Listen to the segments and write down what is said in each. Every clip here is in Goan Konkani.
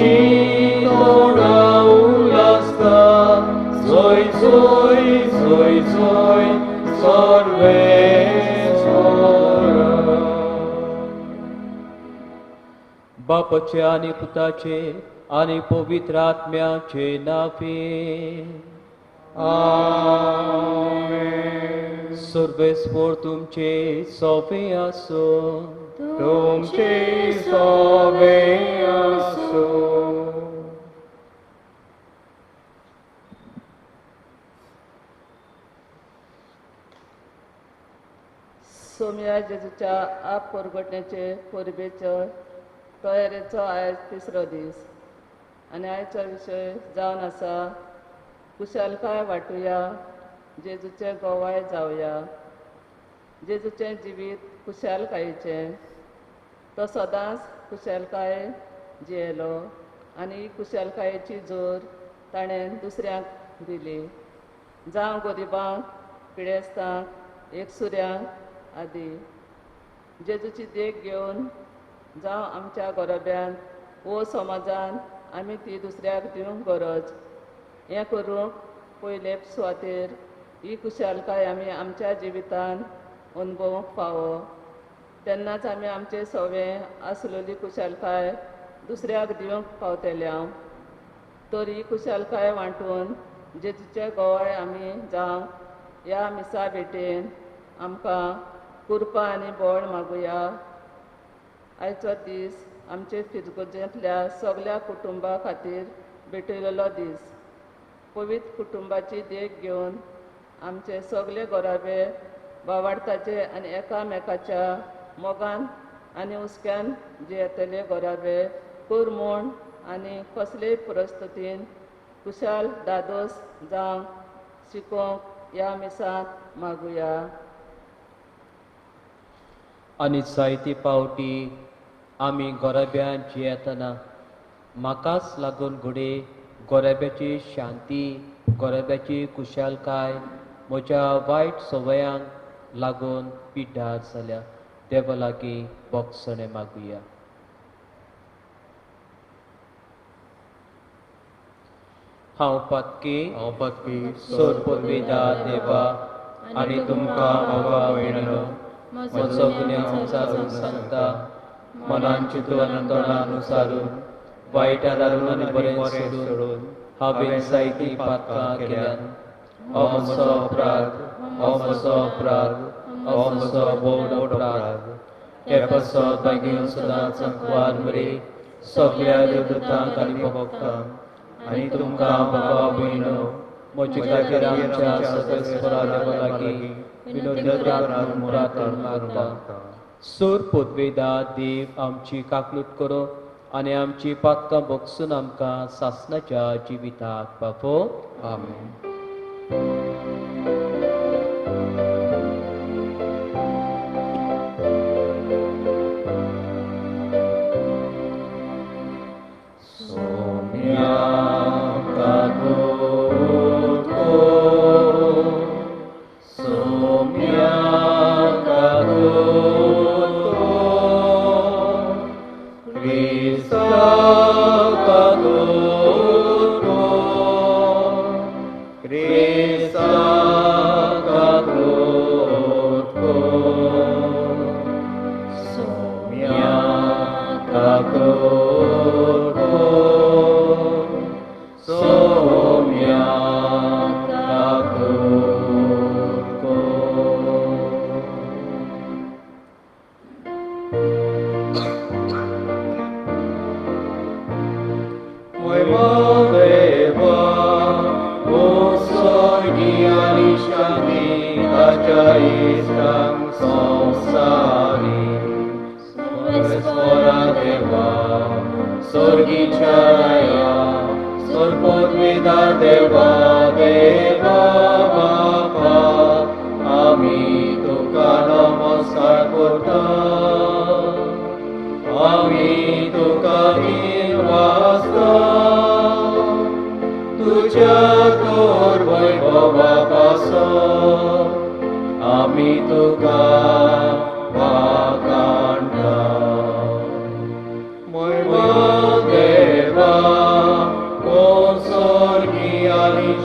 आमची तोंडां उल्हासता जय जय जय जय सर्वेस्पोरा. बापाचे आनी पुताचे आनी पवित्र आत्म्याचे नावे. आमेन. सर्वेस्पोर तुमचे सोवे आसो. तुमचे सोवे आसूं. सोमया जेजूच्या आप परगटण्याचे परबेचो तयारेचो आयज तिसरो दीस आनी आयचो विशय जावन आसा कुशालकाय वांटुया, जेजूचे गोवाय जावया. जेजूचें जिवीत कुशालकायेचें. तो सदांच कुशालकाय जियेलो आनी कुशालकायेची जोर ताणें दुसऱ्यांक दिली, जावं गरिबांक, पिडेस्तांक, एकसुऱ्यांक आदी. जेजूची देख घेवन जावं आमच्या गोरब्यांत वो समाजान आमी ती दुसऱ्याक दिवंक गरज. हें करूंक पयले सुवातेर ही कुशालकाय आमी आमच्या जिवितान अनुभवूंक फावो. तेन्नाच आमी आमचे सवे आसलेली कुशालकाय दुसऱ्याक दिवंक पावतले. हांव तर ही कुशालकाय वांटून जेजूचे गोवाय आमी जावंक ह्या मिसा भेटेन आमकां कृपा आनी बळ मागुया. आयचो दीस आमचे फिरगुजेंतल्या सगल्या कुटुंबा खातीर भेटयलेलो दीस. पवित्र कुटुंबाची देख घेवन आमचे सगळे गोराबे बावाडताचे आनी एकामेकाच्या मोगान आनी हुस्क्यान जियेतले गोराबे कर म्हूण आनी कसलेय परिस्थितीन कुशाल दादोस जावंक शिकोवंक ह्या मिसांत मागुया. आनी जायते पावटी आमी गोराब्यान जियेतना म्हाकाच लागून घडये गोराब्याची शांती, गोराब्याची कुशालकाय म्हज्या वायट संवयांक लागून पिड्ड्यार जाल्या. देवा लागीं बोगसणें मागुया. हांव पातकी, हांव पातकी, सोर पुर्विदा देवा आनी तुमकां बाबा भयणो म्हजो गुन्यांव सारून सांगता. मनान चिंतून तोंडान उसारून वायट आदारून आनी बरें सोडून हांवें जायतीं पातकां केल्यान. हो म्हजो अपराध, हो म्हजो अपराध, हो म्हजो व्हड अपराध. हे पासत मागीर सदांच अंकवार मरे सगळ्या देवदूतांक आनी भक्तांक आनी तुमकां बाबा भयणो म्हजे खातीर आमच्या सदस्यपरा देवा लागीं विनोदी करात म्हूण प्रार्थना मागता. सोर पोदवेदा देव आमची काकलूट करो आनी आमची पातकां भोगसून आमकां सासणाच्या जिविताक पावो. आमेन. सोम्या काकुटको, सोम्या काकुटको, क्रिस्ता काकुटको, क्रिस्ता काकुटको, सोम्या काकुटको, सोम्या काकुटको. महिमा देवा, उत्सर्गी आनी शांती ताच्या इश्टांक संवसारी. सर्वेस्पोरा देवा, स्वर्गीच्या राया, सर्वोद्विदा देवा, देवा बापा, आमी तुका नमस्कार करता. आमी तुका निर्वासता. तुज्या तोर वैभवा पासत आमी तुका वाखाणटा. महिमा देवा,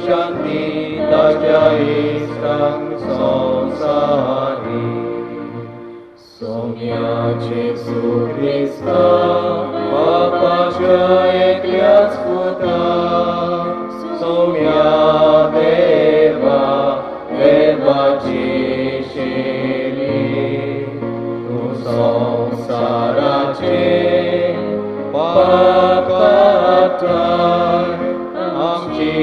शांती ताच्या इश्टांक संवसारी. सोम्या जेजू क्रिस्ता बापाच्या एकल्याच पुता, सोम्या देवा देवाची शेली, तूं संवसाराचे पाप काडटाय, आमची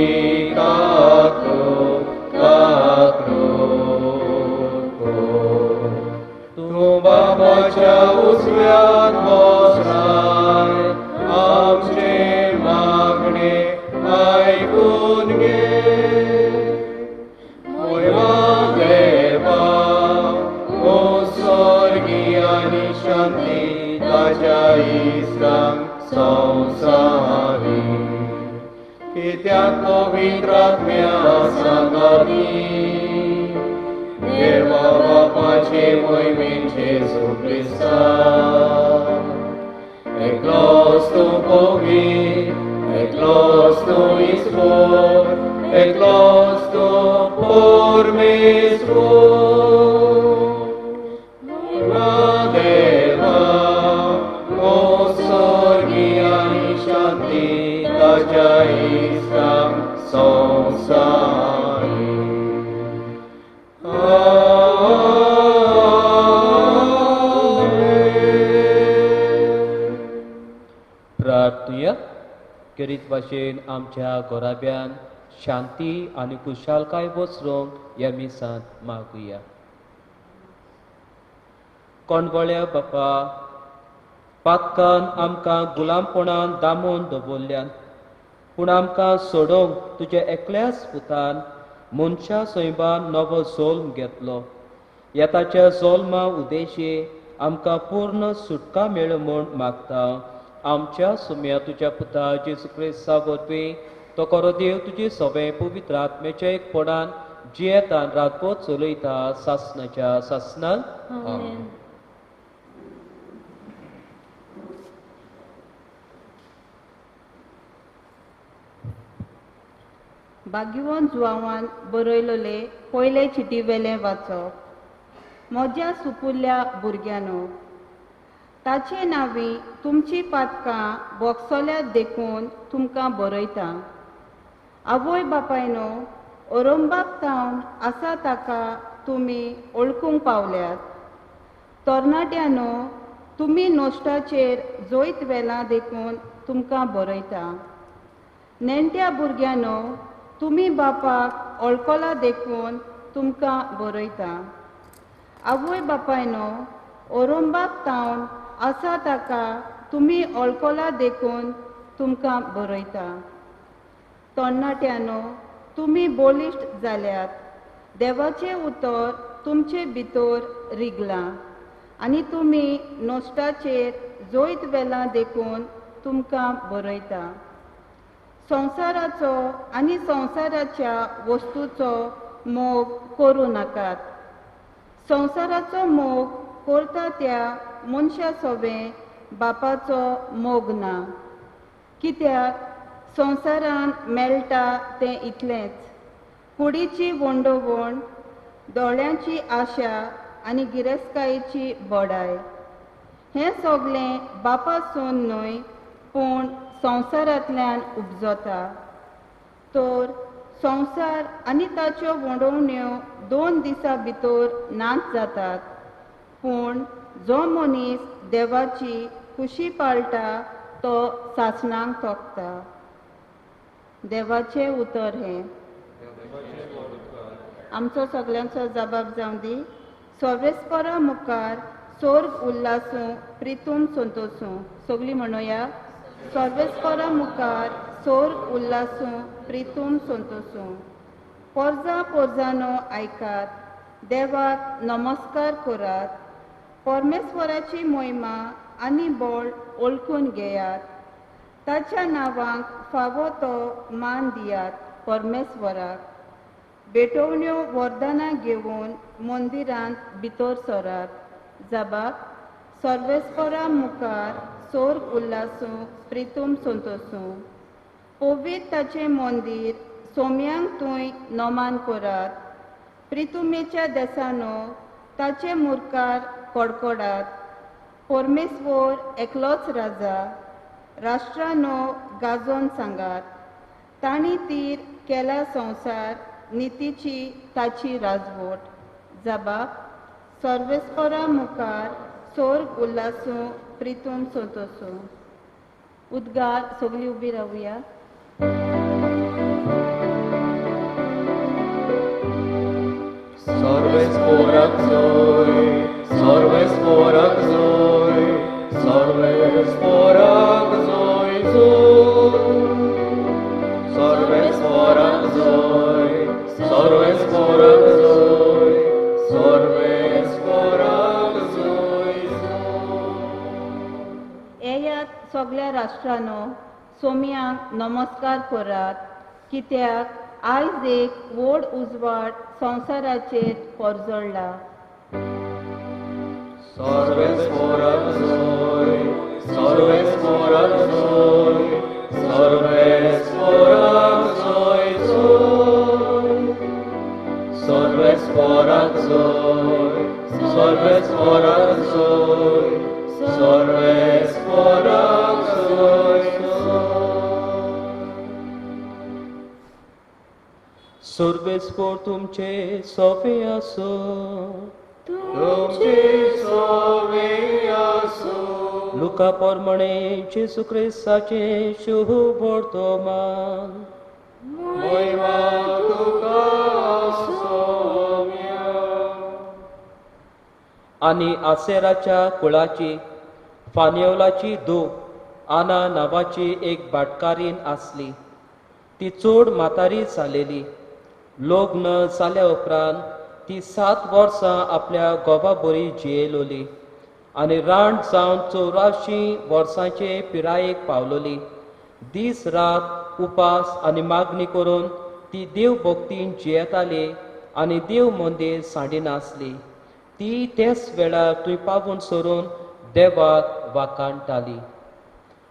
काकूट काकूट कर. तूं बाबाच्या उजव्यात बसलाय, आमचे मागणे आयकून घे. मोयवा देवा, ओ स्वर्गी आनी शांती ताच्या इश्टांक संवसारी. कित्याक पवित्र आत्म्या सांगाती देवा बापाचे मोहिमेन जेजू क्रिस्ता, एकलोच तूं पवित्र, एकलोच तूं ईश्वर, एकलोच तूं परमेश्वर. देवा, ओ स्वर्गी आनी शांती ताच्या इश्टांक संवसारी. आमेन. प्रार्थनुया. करीत भाशेन आमच्या घराब्यान शांती आनी खुशालकाय बसरूंक ह्या मिसांत मागुया. कोणगोळ्या बापा, पातकान आमकां गुलामपणान दामून दवरल्यान, पूण आमकां सोडोवंक तुज्या एकल्याच पुतान मनशा सैमान नवो जल्म घेतलो. ह्या ताच्या जल्मा उद्देशी आमकां पूर्ण सुटका मेळूं म्हूण मागता. आमच्या सुम्या तुज्या पुता जेजू क्रिस्ता वरवीं, तो खरो देव तुजी सगळें पवित्र आत्म्याच्या एकपणान जियेतान रातभर चलयता सासनाच्या सासनान. आमेन. भाग्यवंत जुवांवान बरयलोले पयले चिटी वेलें वाचप. म्हज्या सुपुल्ल्या भुरग्यांनो, ताचे नांवी तुमची पातकां भोगसल्यात देखून तुमकां बरयता. आवय बापायनो, ओरंबाक तावन आसा ताका तुमी वळखूंक पावल्यात. तरणाट्यांनो, तुमी नश्टाचेर जैत व्हेलां देखून तुमकां बरयता. नेणट्या भुरग्यांनो, तुमी बापाक वळखला देखून तुमकां बरयता. आवय बापायनो, ओरंबाक तावन आसा ताका तुमी वळखला देखून तुमकां बरयता. तरणाट्यांनो, तुमी बळिश्ट जाल्यात. देवाचें उतर तुमचे भितर रिगलां आनी तुमी नश्टाचेर जैत व्हेलां देखून तुमकां बरयता. संवसाराचो आनी संवसाराच्या वस्तूचो मोग करूं नाकात. संवसाराचो मोग करता त्या मनशा सोबें बापाचो मोग ना. कित्याक संवसारान मेळटा तें इतलेंच, कुडीची वंडवण, दोळ्यांची आशा आनी गिरेस्तकायेची बडाय. हें सगलें बापासून न्हय पूण संवसारांतल्यान उपजता. तर संवसार आनी ताच्यो वडोवण्यो 2 दिसां भितर नाच जातात, पूण जो मनीस देवाची खुशी पाळटा तो सासणाक तोखता. देवाचें उतर हें. आमचो सगल्यांचो जबाब जावं दी. सर्वेस्परा मुखार सोर्ग उल्लासूं, प्रितूम संतोसूं. सगळीं म्हणुया. सर्वेस्परा मुखार सोर्ग उल्लासूं, प्रितूम संतोसूं. पोरजा पोरजानो आयकात, देवाक नमस्कार करात. परमेश्वराची मोहिमा आनी बळ वळखून घेयात. ताच्या नांवाक फावो तो मान दियात. परमेश्वराक भेटवण्यो वरदानां घेवन मंदिरांत भितर सरात. जबाब सर्वेस्परा मुखार सोर्ग उल्लासूं, प्रितूम संतोसूं. पवित्र ताचें मंदीर सोम्यांक तुंय नमान करात. प्रितुमेच्या देसानो ताचे मुरकार कडकडात. परमेश्वर एकलोच राजा, राष्ट्रानो गाजोवन सांगात. तांणी तीर केला संवसार, नितीची ताची राजवट. जबाब सर्वेस्परा मुखार सोर्ग उल्लासूं, प्रितूम संतोसूं. उद्गार. सगळीं उबी रावया. सर्वेस्पोराक जोय, सर्वेस्पोराक जोय, सर्वेस्पोराक जोय जोय. सर्वेस्पोराक जोय, सर्वेस्पोराक जोय, सर्वेस्पोराक जोय जोय. येयात सगळ्या राष्ट्रांनो, सोम्यांक नमस्कार करात, कित्याक आयज एक व्हड उजवाड संवसाराचेर परजळ्ळा. सर्वेस्पोराक जोय, सर्वेस्पोराक जोय, सर्वेस्पोराक जोय जोय. सर्वेस्पोराक जोय, सर्वेस्पोराक जोय, सर्वेस्पोराक जोय जोय. सर्वेस्पोर तुमचे सोपे आसो. तुमचे सोवे आसूं. लुका प्रमाणे जेजू क्रिस्ताचे शुभ वर्तमान. महिमा तुका सोम्या. आनी आसेराच्या कुळाची फान्योलाची धूव आना नांवाची एक भाटकारीन आसली. ती चड म्हातारी जालेली. लग्न जाल्या उपरांत ती 7 वर्सां आपल्या घोवा बरी जियेलोली आनी रांड जावन 84 वर्सांचे पिरायेक पावलोली. दीस रात उपास आनी मागणी करून ती देव भक्तीन जियेताली आनी देव मंदीर सांडिनासली. ती त्याच वेळार थंय पावून सरून देवाक वाखाणटाली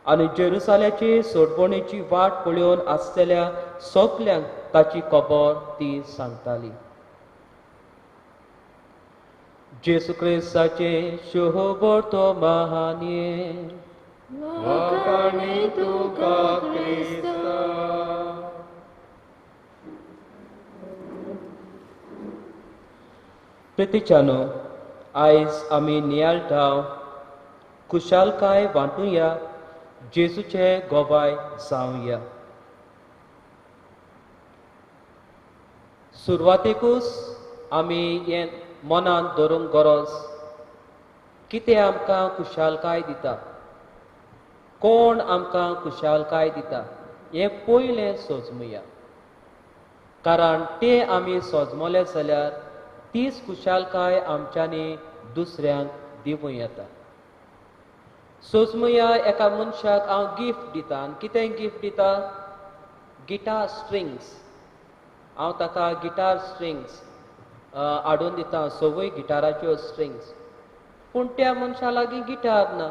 आनी जेरुसाल्याची सोडवणेची वाट पळोवन आसलेल्या सगल्यांक ताची खबर ती सांगताली. जेजू क्रिस्ताचे शुभवर्तमाने. वाखाणी तुका क्रिस्ता. प्रितीच्यानो, आयज आमी नियाळटाव खुशालकाय वांटुया, जेजूचे गोवाय जावया. सुरवातेकूच आमी हें मनांत धरूंक गरज, कितें आमकां खुशालकाय दिता, कोण आमकां खुशालकाय दिता हें पयलें सोजमुया. कारण तें आमी सोजमले जाल्यार तीच खुशालकाय आमच्यांनी दुसऱ्यांक दिवं येता. सोजमुया एका मनशाक हांव गिफ्ट दिता आनी कितें गिफ्ट दिता? Guitar strings. हांव ताका गिटार स्ट्रिंग्स हाडून दिता, सवय गिटाराच्यो स्ट्रिंग्स. पूण त्या मनशा लागीं गिटार ना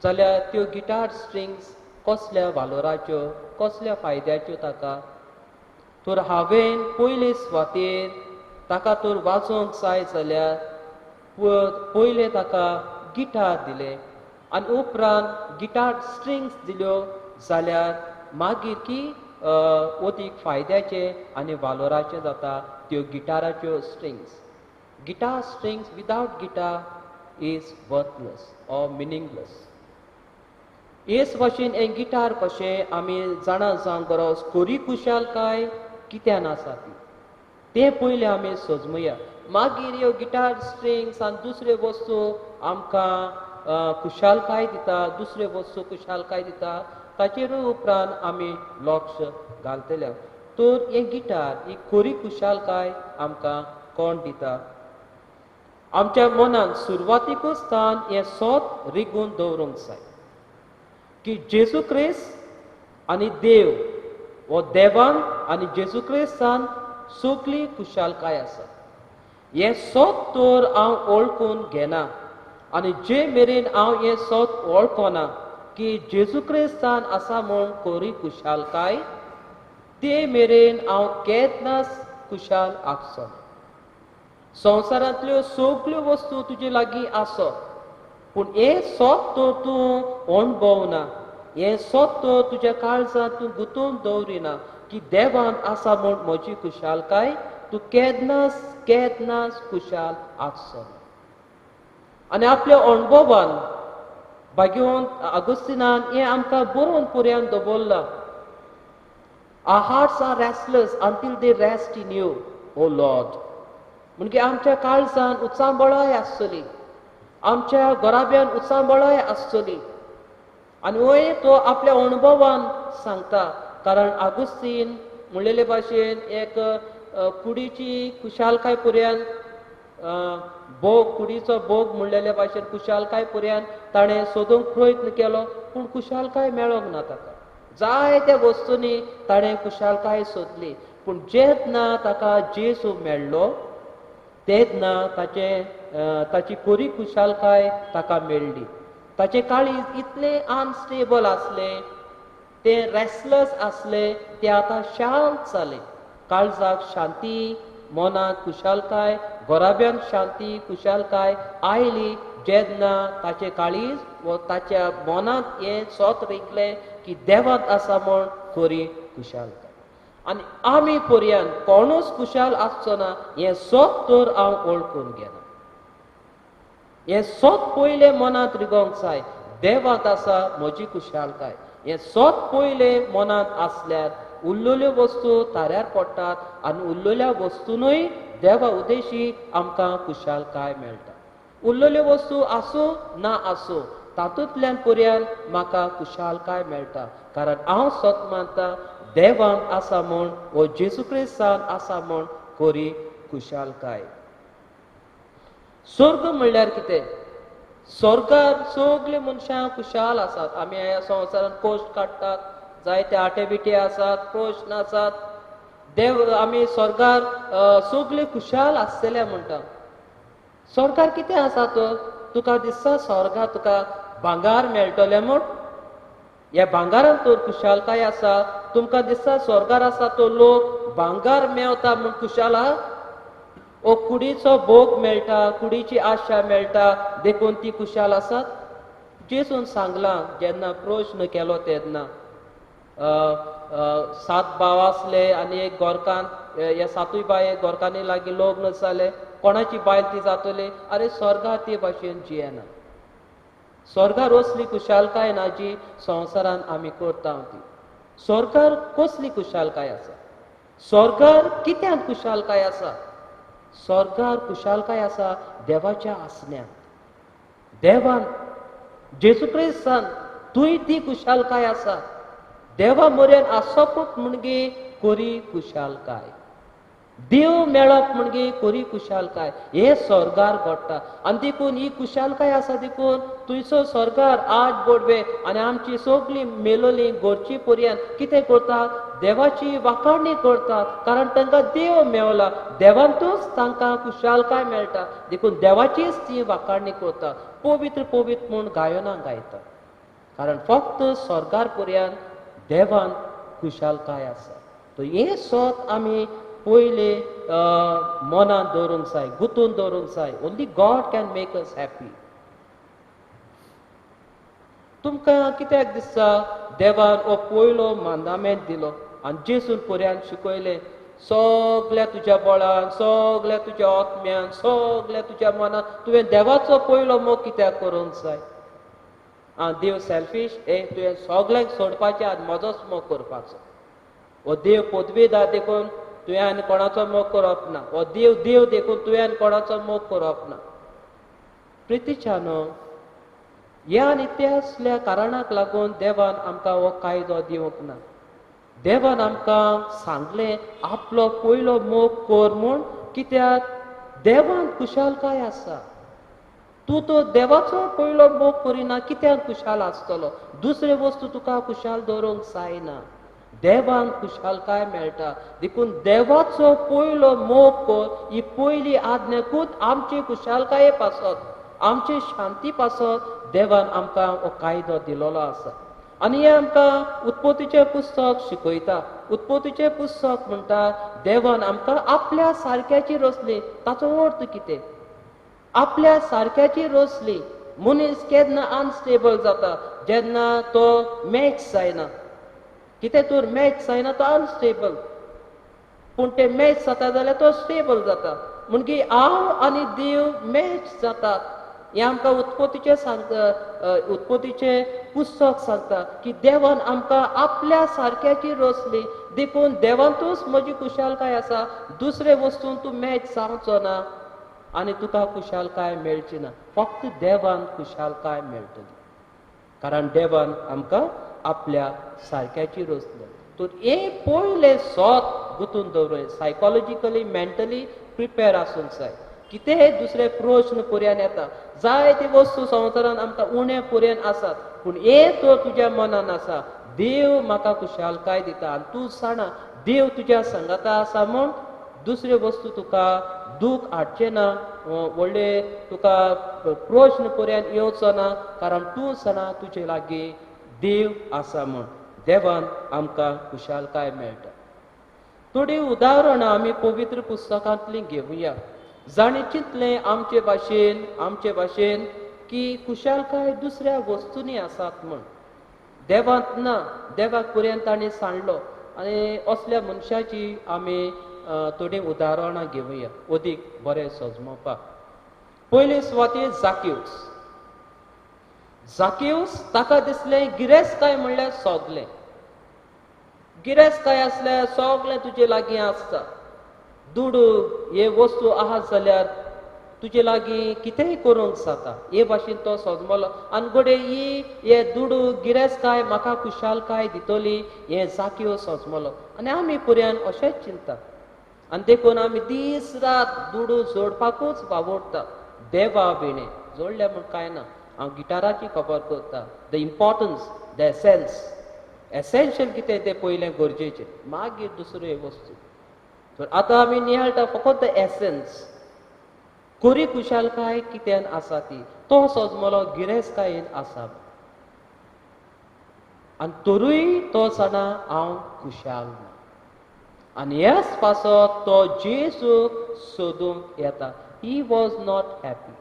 जाल्यार त्यो गिटार स्ट्रिंग्स कसल्या वालोराच्यो, कसल्या फायद्याच्यो ताका? तर हांवें पयले सुवातेर ताका तर वाजोवंक जाय जाल्यार पयलें ताका गिटार दिलें आनी उपरांत गिटार स्ट्रिंग्स दिल्यो जाल्यार मागीर की अदीक फायद्याचें आनी वालोराचें जाता त्यो गिटाराच्यो strings. Guitar strings without guitar is worthless or meaningless. हेच भाशेन हें गिटार कशें आमी जाणा जावंक गरज, खरी खुशालकाय कित्यान आसा ती तें पयलें आमी सोजमुया. मागीर ह्यो गिटार स्ट्रिंग्स आनी दुसऱ्यो वस्तू आमकां खुशालकाय दिता, दुसऱ्यो वस्तू खुशालकाय दिता, ताचेरूय उपरांत आमी लक्ष घालतले. तर हें गिटार ही खरी खुशालकाय आमकां कोण दिता? आमच्या मनांत सुरवातीकूच स्थान हें सोत रिगून दवरूंक जाय की जेजू क्रिस्त आनी देव हो देवान आनी जेजू क्रिस्तान सगली खुशालकाय आसा. हें सोत तर हांव वळखून घेना आनी जे मेरेन हांव हें सोत वळखना की जेजू क्रिस्तान आसा म्हूण खरी खुशालकाय, ते मेरेन हांव केन्नाच खुशाल आसचो. संवसारांतल्यो सगल्यो वस्तू तुजे लागीं आसत, पूण हें सत तर तूं अणभवना, हें सत तर तुज्या काळजांत तूं गुंतून दवरिना की देवान आसा म्हूण म्हजी खुशालकाय, तूं केन्नाच केन्नाच खुशाल आसचो. आनी आपल्या अणभवान भाग्यवंत आगुस्तिनान हें आमकां बरोवन पर्यंत दवरलां. Our hearts are restless until they rest in you, O Lord. म्हणजे आमच्या काळजान उचांबळाय आसतली, आमच्या घराब्यान उचांबळाय आसतली. आनी वय तो आपल्या अणभवान सांगता, कारण आगुस्तीन म्हणलेले भाशेन एक कुडीची खुशालकाय पर्यंत भोग, कुडीचो भोग म्हणलेले भाशेन खुशालकाय पर्यंत ताणें सोदूंक प्रयत्न केलो, पूण खुशालकाय मेळोंक ना ताका. जायत्या वस्तूंनी ताणें खुशालकाय सोदली, पूण जेन्ना ताका जेजू मेळ्ळो तेन्ना ताचें ताची खरी खुशालकाय ताका मेळ्ळी. ताचें काळीज इतलें अनस्टेबल आसलें, तें रेस्टलेस आसलें, तें आतां शांत जालें. काळजाक शांती, मनाक खुशालकाय, घराब्यांत शांती खुशालकाय आयली जेन्ना ताचें काळीज वो ताच्या मनांत हें सत रिगलें की देवांत आसा म्हूण खरी खुशालकाय. आनी आमी पर्यंत कोणूच खुशाल आसचो ना हें सत तर हांव वळखून घेना. हें सत पयलें मनांत रिगोवंक जाय, देवांत आसा म्हजी खुशालकाय. हें सत पयलें मनांत आसल्यार उरलेल्यो वस्तू ताऱ्यार पडटात आनी उरलेल्या वस्तूनय देवा उद्देशी आमकां खुशालकाय मेळटा. उरलेल्यो वस्तू आसूं ना आसूं तातूंतल्यान पर्यंत म्हाका खुशालकाय मेळटा, कारण हांव सत मानता देवान आसा म्हूण वो जेजू क्रिस्तान आसा म्हूण खरी खुशालकाय. स्वर्ग म्हणल्यार कितें? स्वर्गार सगळीं मनशां खुशाल आसात. आमी ह्या संवसारांत कश्ट काडटात, जायते आटे बिटे आसात, प्रश्न आसात. देव आमी स्वर्गार सगळीं खुशाल आसतले म्हणटा. स्वर्गार कितें आसा तर? तुका दिसता स्वर्गार तुका भांगार मेळटलें म्हूण? ह्या भांगारान तर खुशालकाय आसा. तुमकां दिसता स्वर्गार आसा तो लोक भांगार मेवता म्हूण खुशाल आहा? ओ कुडीचो भोग मेळटा, कुडीची आशा मेळटा, देखून ती खुशाल आसात? जेजून सांगलां जेन्ना प्रश्न केलो तेन्ना, 7 भाव आसले आनी एक गोरकान, ह्या 7 बाय गोरकांनी लागीं लग्न जाले, कोणाची बायल ती जातली? अरे स्वर्गार ते भाशेन जियेना. स्वर्गार असली खुशालकाय ना जी संवसारान आमी करता ती. स्वर्गार कसली खुशालकाय आसा? स्वर्गार कित्यान खुशालकाय आसा? स्वर्गार खुशालकाय आसा देवाच्या आसण्यांत, देवान जेजू क्रिस्तान थंय ती खुशालकाय आसा. देवा म्हऱ्यान आसपूच म्हणजे खरी खुशालकाय, देव मेळप म्हणजे खरी खुशालकाय. हे स्वर्गार घडटा आनी देखून ही खुशालकाय आसा, देखून थंयसर स्वर्गार आज बोडवे आनी आमची सगळीं मेलोली घरची पर्यंत कितें करतात? देवाची वाखाणी करतात, कारण तांकां देव मेवला, देवांतूच तांकां खुशालकाय मेळटा, देखून देवाचीच ती वाखाणी करतात, पवित्र पवित्र म्हूण गायनां गायतात, कारण फक्त स्वर्गार पर्यंत देवान खुशालकाय आसा. तो हें सत आमी पयले मनांत दवरूंक जाय, गुंतून दवरूंक जाय. Only God can make us happy. तुमकां कित्याक दिसता देवान हो पयलो मांदामेंत दिलो आनी जेजून पर्यंत शिकयलें, सगल्या तुज्या बळान, सगल्या तुज्या आत्म्यान, सगल्या तुज्या मनान तुवें देवाचो पयलो मोग कित्याक करूंक जाय? आं, देव सेल्फीश, ए तुवें सगल्यांक सोडपाचें आनी म्हजोच मोग करपाचो. हो देव पदवेदार देखून तुवें आनी कोणाचो मोग करप ना. हो देव देव देखून तुवें आनी कोणाचो मोग करप ना. प्रितीच्यानो, ह्या आनी त्या असल्या कारणाक लागून देवान आमकां हो कायदो दिवंक ना. देवान आमकां सांगलें आपलो पयलो मोग कर म्हूण, कित्याक देवान खुशालकाय आसा. तूं तो देवाचो पयलो मोग करिना, कित्याक खुशाल आसतलो? दुसरे वस्तू तुका खुशाल दवरूंक जायना. देवान खुशालकाय मेळटा, देखून देवाचो पयलो मोग कर. ही पयली आज्ञा खूद आमचे खुशालकाये पासत, आमचे शांती पासत देवान आमकां हो कायदो दिलोलो आसा. आनी हें आमकां उत्पत्तीचें पुस्तक शिकयता. उत्पत्तीचें पुस्तक म्हणटा देवान आमकां आपल्या सारक्याची रचली. ताचो अर्थ कितें? आपल्या सारक्याची रचली. मनीस केन्ना अनस्टेबल जाता? जेन्ना तो मॅच जायना. कितें तर मॅच जायना तो अनस्टेबल, पूण ते मॅच जाता जाल्यार तो स्टेबल जाता. म्हणटकीर हांव आनी देव मॅच जातात हें आमकां उत्पत्तीचें सांगता, उत्पत्तीचें पुस्तक सांगता की देवान आमकां आपल्या सारक्याची रचली, देखून देवांतूच म्हजी खुशालकाय आसा. दुसरे वस्तून तूं मॅच जावचो ना आनी तुका खुशालकाय मेळची ना. फक्त देवान खुशालकाय मेळटली, कारण देवान आमकां आपल्या सारक्याची रचली. तर हें पयलें सोत गुंतून दवरूं, सायकोलॉजिकली मेंटली प्रिपेर आसूंक जाय. कितेंय दुसरे प्रश्न पर्यान येता, जायते वस्तू संवसारान आमकां उणे पर्यान आसात, पूण हें तर तुज्या मनान आसा, देव म्हाका खुशालकाय दिता आनी तूं जाणा देव तुज्या सांगाता आसा म्हूण दुसऱ्यो वस्तू तुका दूख हाडचें ना, व्हडले तुका प्रश्न पर्यान येवचो ना, कारण तूं जाणा तुजे लागीं देव आसा म्हूण. देवान आमकां खुशालकाय मेळटा. थोडीं उदाहरणां आमी पवित्र पुस्तकांतलीं घेवया. जाणें चिंतलें आमचे भाशेन की खुशालकाय दुसऱ्या वस्तूंनी आसात म्हूण, देवांत ना. देवाक पर्यंत ताणें सांडलो. आनी असल्या मनशाची आमी थोडीं उदाहरणां घेवया अदीक बरें सजमोवपाक. पयले सुवातेर जाक्यूस. जाक्यूस ताका दिसलें गिरेस्तकाय म्हणल्यार सगलें, गिरेस्तकाय आसल्यार सगलें तुजे लागीं आसता, दुडू हे वस्तू आहा जाल्यार तुजे लागीं कितेंय करूंक जाता, हे भाशेन तो सजमलो. आनी घडये ही हे दुडू गिरेस्तकाय म्हाका खुशालकाय दितली हें जाक्यूस सजमलो. आनी आमी पर्यंत अशेंच चिंता आनी देखून आमी दीस रात दुडू जोडपाकूच वावुरता. देवा विणें जोडल्या म्हूण कांय ना. हांव गिटाराची खबर करता, the importance, the essence, essential कितें तें पयलें गरजेचें, मागीर दुसऱ्यो वस्तू. तर आतां आमी नियाळटा फकत the essence, खरी खुशालकाय कित्यान आसा ती. तो सजमलो गिरेस्तकायेन आसा आनी तरूय तो जाणा हांव खुशाल ना. आनी ह्याच पासत तो जेजूक सोदूंक येता. He was not happy.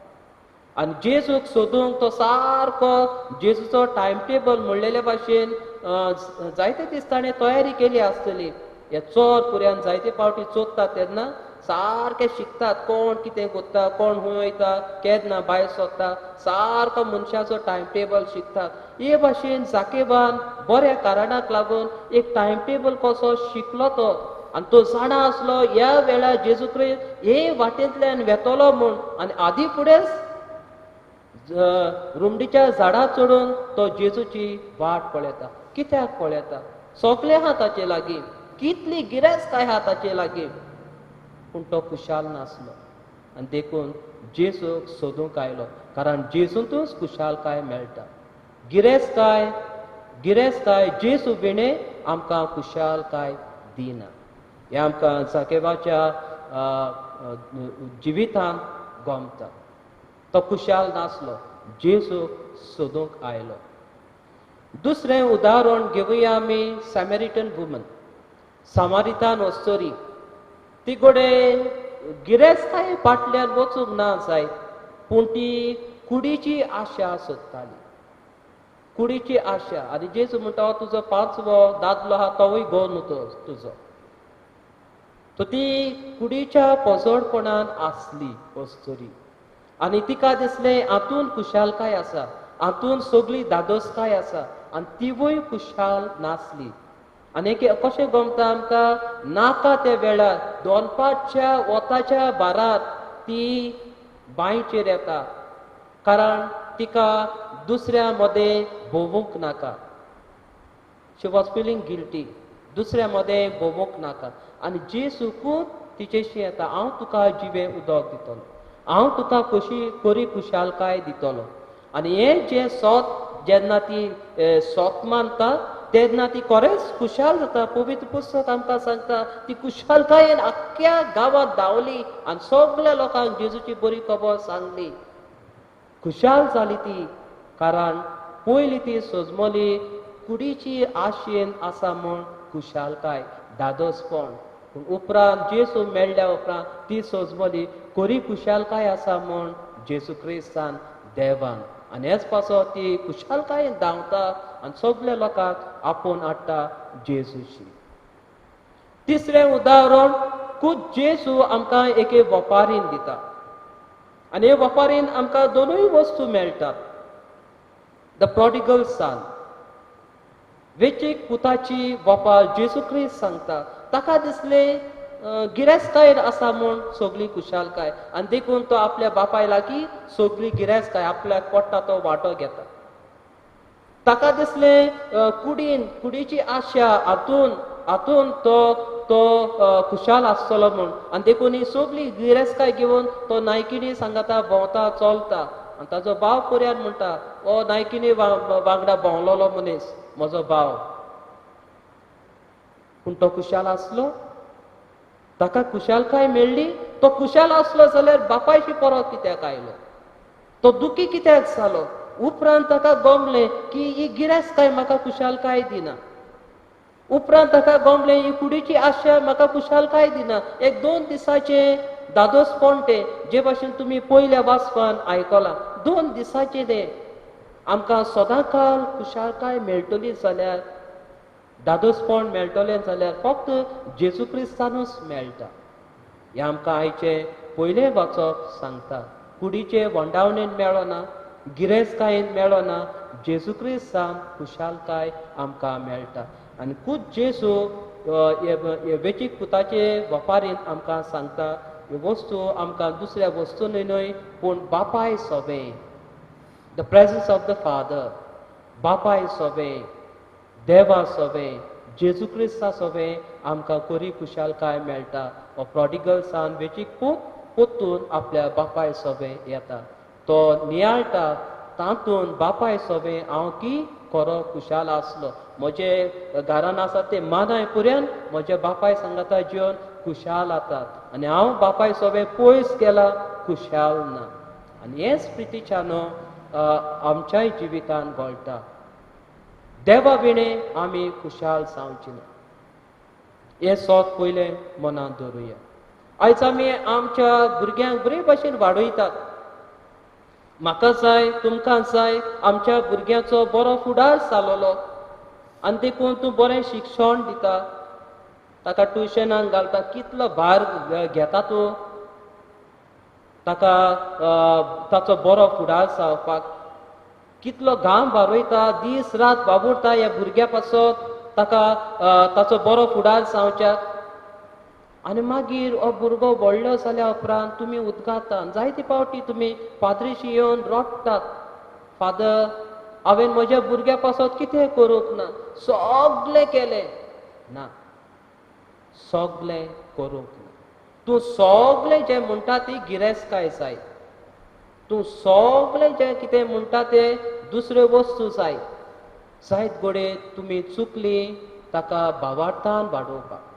आनी जेजूक सोदूंक तो सारको जेजूचो टायम टेबल म्हणलेले भाशेन जायते दीस ताणें तयारी केली आसतली. हे चोर पुऱ्यान जायते फावटी चोरता तेन्ना सारके शिकतात कोण कितें करता, कोण खंय वयता, केन्ना भायर सरता, सारको मनशाचो टायम टेबल शिकतात. हे भाशेन जाकेबान बऱ्या कारणाक लागून एक टायम टेबल कसो शिकलो तो, आनी तो जाणा आसलो ह्या वेळार जेजू क्रिस्त हे वाटेंतल्यान वेतलो म्हूण. आनी आदी फुडेंच रुमडीच्या झाडार चडून तो जेजूची वाट पळयता. कित्याक पळयता? सगलें आहा ताचे लागीं, कितली गिरेस्तकाय आहा ताचे लागीं, पूण तो खुशाल नासलो. आनी देखून जेजूक सोदूंक आयलो, कारण जेजूंतूच खुशालकाय मेळटा. गिरेस्तकाय गिरेस्तकाय जेजू विणें आमकां खुशालकाय दिना. हें आमकां जाकेबाच्या जिवितांत गमता. तो खुशाल नासलो, जेजूक सोदूंक आयलो. दुसरें उदाहरण घेवया आमी सॅमेरिटन वुमन, सामारितान अस्तोरी. ती घडये गिरेस्तकाये फाटल्यान वचूंक ना जायत, पूण ती कुडीची आशा सोदताली, कुडीची आशा. आनी जेजू म्हणटा हो तुजो पांचवो दादलो आहा तोवूय घोव न्हू तो तुजो. तो ती कुडीच्या पोजोडपणान आसली अस्तोरी आनी तिका दिसलें हातून खुशालकाय आसा, हातून सगळी धादोसकाय आसा, आनी तिवूय खुशाल नासली. आनी कशें गमता आमकां, नाका त्या वेळार दोनपारच्या वताच्या भारार ती बांयचेर येता, कारण तिका दुसऱ्या मदें भोंवूंक नाका. शी वॉज फिलींग गिल्टी, दुसऱ्या मदें भोंवूंक नाका. आनी जेजूकूच तिचेशी येता, हांव तुका जिवें उदक दितलो, हांव तुका कशी खरी खुशालकाय दितलो. आनी हें जें सोत जेन्ना ती सोत मानता तेन्ना ती खरेंच खुशाल जाता. पवित्र पुस्तक आमकां सांगता ती खुशालकायेन आख्ख्या गांवांत धांवली आनी सगल्या लोकांक जेजूची बरी खबर सांगली. खुशाल जाली ती, कारण पयली ती सजमली कुडीची आशेन आसा म्हूण खुशालकाय. धादोसपण. पूण उपरांत जेजू मेळ्ळ्या उपरांत ती सोजमली खरी खुशालकाय आसा म्हूण जेजू क्रिस्तान देवान. आनी हेच पासत ती खुशालकायेन धांवता आनी सगल्या लोकांक आपोवन हाडटा जेजूशी. तिसरें उदाहरण खूद जेजू आमकां एके वपारीन दिता आनी हे वपारीन आमकां दोनूय वस्तू मेळटात. The prodigal सन, वेचीक पुताची वपार जेजू क्रिस्त सांगता. ताका दिसलें गिरेस्तकाय आसा म्हूण सगळी खुशालकाय आनी देखून तो आपल्या बापाय लागीं सगळी गिरेस्तकाय आपल्याक पडटा तो वांटो घेता. ताका दिसलें कुडीन कुडीची आशा हातून हातून तो तो खुशाल आसतलो म्हूण आनी देखून ही सगळी गिरेस्तकाय घेवन तो नायकिणी सांगाता भोंवता चलता. आनी ताजो भाव पर्यान म्हणटा, हो नायकिणी वांगडा भोंवलोलो मनीस म्हजो भाव. पूण तो खुशाल आसलो, ताका खुशालकाय मेळ्ळी. तो खुशाल आसलो जाल्यार बापायशी परत कित्याक आयलो, तो दुखी कित्याक जालो? उपरांत ताका गमलें की ही गिरेस्तकाय म्हाका खुशालकाय दिना. उपरांत ताका गमलें ही कुडीची आशा म्हाका खुशालकाय दिना. एक दोन दिसाचें दादोसपण तें, जे भाशेन तुमी पयल्या वाचपान आयकलां, 2 दिसाचें तें. आमकां सदांकाल खुशालकाय मेळटली जाल्यार, दादोसपण मेळटलें जाल्यार फक्त जेजू क्रिस्तानूच मेळटा. हें आमकां आयचें पयलें वाचप सांगता. कुडीचे वंडावणेन मेळना, गिरेस्तकायेन मेळना, जेजू क्रिस्तान खुशालकाय आमकां मेळटा. आनी खूद जेजू वेचीक पुताचे वपारीन आमकां सांगता, ह्यो वस्तू आमकां दुसऱ्या वस्तूंनी न्हय पूण बापाय सोबें, the presence of the father, बापाय सोबें, देवा सोबें, जेजू क्रिस्ता सोबें आमकां खरी खुशालकाय मेळटा. हो प्रोडिगल सन वेचीक पूत पोत्तून आपल्या बापाय सोबें येता, तो नियाळटा तातूंत बापाय सोबें हांव की खरो खुशाल आसलो, म्हजे घरान आसा ते मानाय पुऱ्यान म्हज्या बापाय सांगाता जेवन खुशाल आतात आनी हांव बापाय सोबें पयस गेला खुशाल ना. आनी हेच प्रितीच्या न्हू आमच्याय जिवितान घोळटा. देवा विणें आमी खुशाल जावची ना, हें सोत पयलें मनांत दवरुया. आयज आमी आमच्या भुरग्यांक बरे भाशेन वाडयतात. म्हाका जाय, तुमकां जाय आमच्या भुरग्यांचो बरो फुडार जालोलो आनी देखून तूं बरें शिक्षण दिता, ताका ट्युशनाक घालता, कितलो भार घेता तूं ताका ताचो बरो फुडार जावपाक, कितलो घाम वारयता, दीस रात वावुरता ह्या भुरग्या पासत ताका ताचो बरो फुडार जावच्याक. आनी मागीर हो भुरगो व्हडलो जाल्या उपरांत तुमी उदगातात, जायते फावटी तुमी पाद्रीशी येवन रडटात, फादर हांवें म्हज्या भुरग्या पासत कितें करूंक ना, सगलें केलें ना, सगलें करूंक ना. तूं सगलें जें म्हणटा ती गिरेस्तकाय जाय, तूं सगलें जें कितें म्हणटा तें दुसऱ्यो वस्तू जाय. जायत घडये तुमी चुकली ताका भावार्थान वाडोवपाक,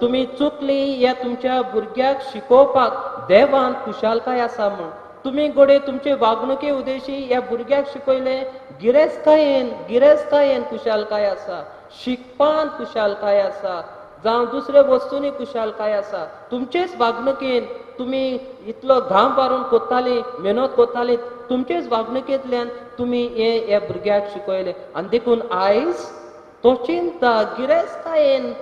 तुमी चुकली ह्या तुमच्या भुरग्याक शिकोवपाक देवान खुशालकाय आसा म्हूण. तुमी घडये तुमचे वागणुके उद्देशी ह्या भुरग्याक शिकयलें गिरेस्तकायेन, गिरेस्तकायेन खुशालकाय आसा, शिकपान खुशालकाय आसा, जावं दुसऱ्या वस्तूंनी खुशालकाय आसा. तुमचेच वागणुकेन तुमी इतलो घाम मारून कोत्ताली, मेहनत कोत्ताली, तुमचेच वागणुकेंतल्यान तुमी हें ह्या भुरग्याक शिकयलें. आनी देखून आयज तो चिंता गिरेस्तकायेन,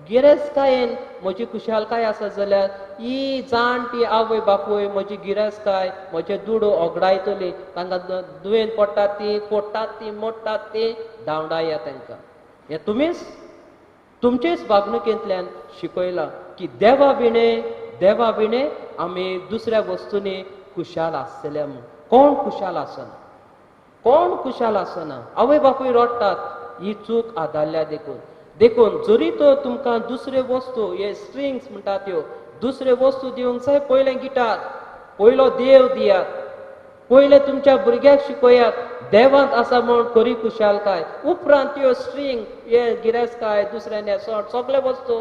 गिरेस्तकायेन म्हजी खुशालकाय आसा जाल्यार ही जाणटी आवय बापूय म्हजी गिरेस्तकाय म्हजे दुडू ओगडायतली, तांकां दुयेंत पडटात ती, फोडटात ती, मोडटात ती, धांवडाया तांकां. हें तुमीच तुमचेच वागणुकेंतल्यान शिकयलां की देवा विणें, देवा विणें आमी दुसऱ्या वस्तूंनी खुशाल आसतले म्हूण. कोण खुशाल आसना, कोण खुशाल आसना. आवय बापूय रडटात ही चूक आदारल्या देखून. देखून जरी तो तुमकां दुसऱ्यो वस्तू, हे स्ट्रिंग्स म्हणटा त्यो दुसऱ्यो वस्तू दिवंक जाय, पयलें गिटार, पयलो देव दियात, पयलें तुमच्या भुरग्याक शिकयात देवांत आसा म्हूण खरी खुशालकाय. उपरांत त्यो स्ट्रिंग, हे गिरेस्तकाय, दुसऱ्या न्हेसण, सगळे वस्तू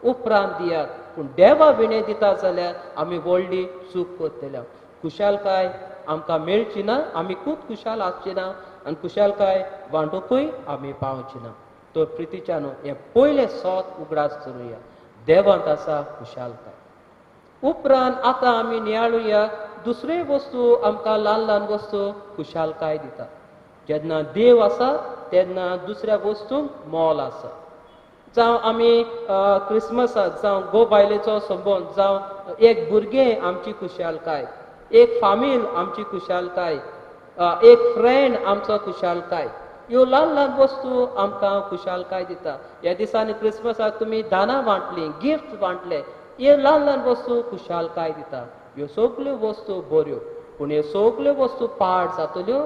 उपरांत दियात. पूण देवा विणें दिता जाल्यार आमी व्हडली चूक करतले. खुशालकाय आमकां मेळची ना, आमी खूब खुशाल आसची ना आनी खुशालकाय वांटूकय आमी पावची ना. तर प्रितीच्यानो हें पयलें सोत उगडास करुया, देवांत आसा खुशालकाय. उपरांत आतां आमी नियाळुया दुसरे वस्तू आमकां ल्हान ल्हान वस्तू खुशालकाय दिता. जेन्ना देव आसा तेन्ना दुसऱ्या वस्तूंक मोल आसा. जावं आमी क्रिसमसाक, जावं घोव बायलेचो संबंद, जावं एक भुरगें आमची खुशालकाय, एक फामील आमची खुशालकाय, एक फ्रेंड आमचो खुशालकाय, ह्यो ल्हान ल्हान वस्तू आमकां खुशालकाय दिता. ह्या दिसांनी क्रिसमसाक तुमी दानां वांटलीं, गिफ्ट वांटले, ह्यो ल्हान ल्हान वस्तू खुशालकाय दिता. ह्यो सगल्यो वस्तू बऱ्यो, पूण ह्यो सगल्यो वस्तू पाड जातल्यो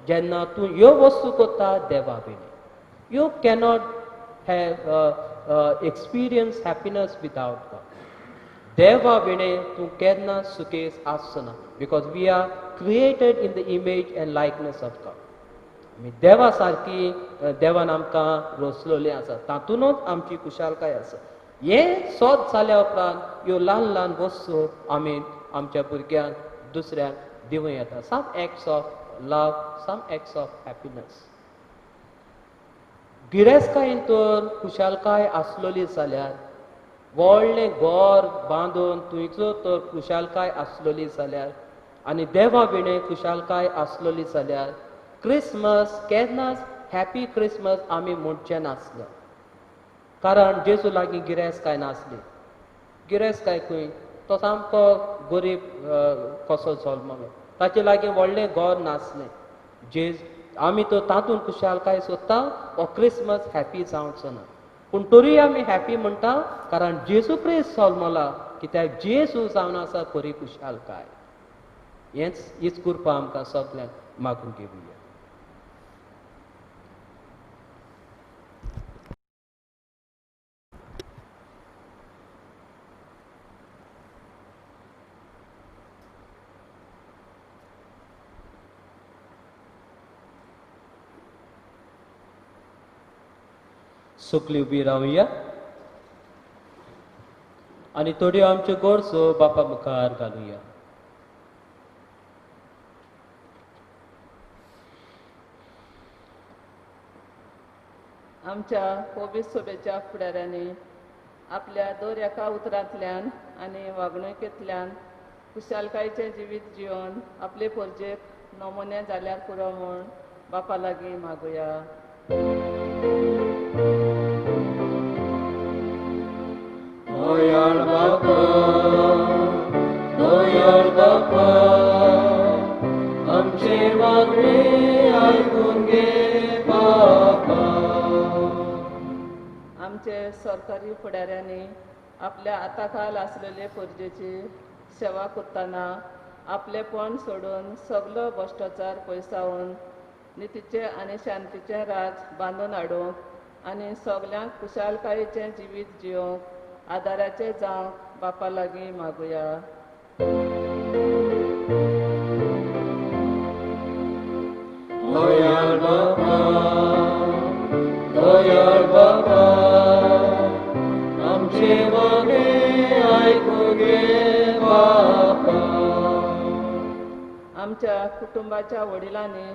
जेन्ना तूं ह्यो वस्तू करता देवा भिणे. You cannot have experience happiness without God. देवा विणे तूं केन्ना सुखेस आसचो ना, because we are created in the image and likeness of God. आमी देवा सारकी देवान आमकां रचलेली आसा, तातूंतच आमची खुशालकाय आसा. हें सोद जाल्या उपरांत ह्यो ल्हान ल्हान वस्तू आमी आमच्या भुरग्यांक दुसऱ्यांक दिवं येता. Some acts of love, some acts of happiness. गिरेस्तकायेन तर खुशालकाय आसलेली जाल्यार, व्हडलें घर बांदून थंयचो तर खुशालकाय आसलेली जाल्यार, आनी देवा विणे खुशालकाय आसलेली जाल्यार, क्रिसमस केन्नाच हॅपी क्रिसमस आमी म्हणचें नासलें. कारण जेजू लागीं गिरेस्तकाय नासली. गिरेस्तकाय खंय, तो सामको गरीब कसो जल्मलो, ताचे लागीं व्हडलें घर नासलें. जेज आमी तो तातूंत खुशालकाय सोदता, हो क्रिसमस हॅपी जावचो ना. पूण तरीय आमी हॅपी म्हणटा कारण जेजू क्रिस्त जल्मला, कित्याक जेजू जावन आसा खरी खुशालकाय. हेंच हीच कृपा आमकां सगल्यांक मागून घेवया. सुकली उबी रावया आनी थोड्यो आमच्यो गरजो बापा मुखार घालुया. आमच्या कोबीस सोबेच्या फुडाऱ्यांनी आपल्या दर एका उतरांतल्यान आनी वागणुकेंतल्यान खुशालकायेचें जिवीत जिवन आपले पोरजेक नमुने जाल्यार पुरो म्हूण बापा लागीं मागुया. दयाळ बापा, दयाळ बापा, आमचे मागणे आयकून घे बापा. आमचे सरकारी फुडाऱ्यांनी आपल्या हाताखाल आसलेले पोरजेची सेवा करतना आपलेपण सोडून सगलो भश्टाचार पयसावन नितीचें आनी शांतीचें राज बांदून हाडूंक आनी सगल्यांक खुशालकायेचें जिवीत जियोवंक आदाराचें जावंक बापा लागीं मागुया. दयाळ बापा, दयाळ बापा, आमचे मागणे आयकून घे बापा. आमच्या कुटुंबाच्या वडिलांनी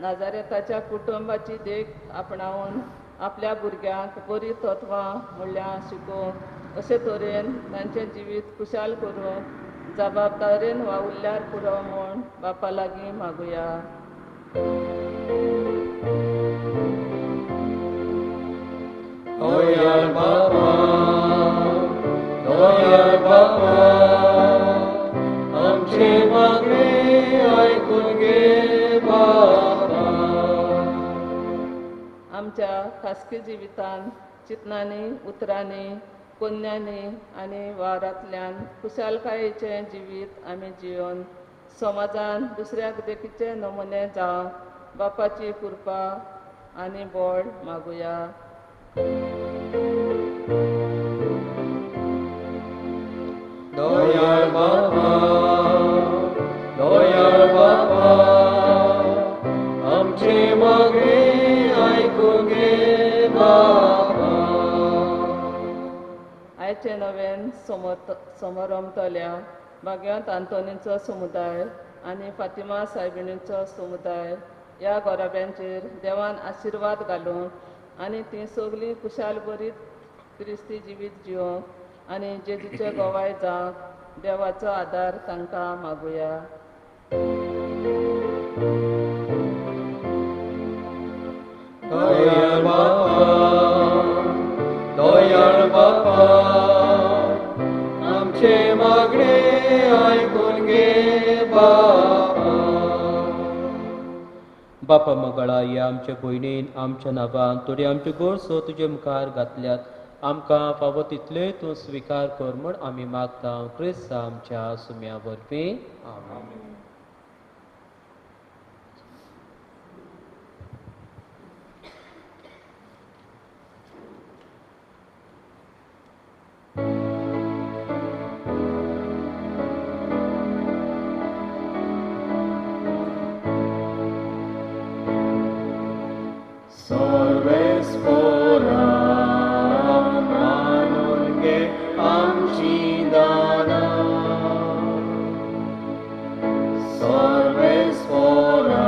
नाजारेताच्या कुटुंबाची देख आपणावन आपल्या भुरग्यांक बरी तत्वां मुल्यां शिकोवंक अशे तरेन तांचें जिवीत खुशाल करूंक जबाबदारेन वावुरल्यार पुरो म्हूण बापा लागीं मागुया. दयाळ बापा, दयाळ बापा, आमचे मागणे आयकून घे बापा. आमच्या खासगी जिवितांत चिंतनांनी, उतरांनी, कोन्यांनी आनी वावरांतल्यान खुशालकायेचें जिवीत आमी जिवन समाजान दुसऱ्याक देखीचे नमुने जावंक बापाची कृपा आनी बळ मागुया. दयाळ बापा, दयाळ बापा, आमचे मागणे आयकून घे बापा. आयचे नवेन समारंभतल्या भाग्यांत आंतोनीचो समुदाय आनी फातिमा सायबिणीचो समुदाय ह्या घराब्यांचेर देवान आशिर्वाद घालून आनी तीं सगलीं खुशाल बरीत क्रिस्ती जिवीत जिवंक आनी जेजूचे गोवाय जावंक देवाचो आदार तांकां मागुया. दयाळ बापा, दयाळ बापा, आमचे मागणे आयकून घे बापा. बापा मगळा, ह्या आमच्या भयणीन आमच्या नांवान थोडी आमच्यो गोरसो तुजे मुखार घातल्यात. आमकां फावो तितल्योय तूं स्विकार कर म्हूण आमी मागता, क्रिस्त आमच्या सुम्या वरवीं. सर्वेस्पोरा मानून घे आमची दानां. सर्वेस्पोरा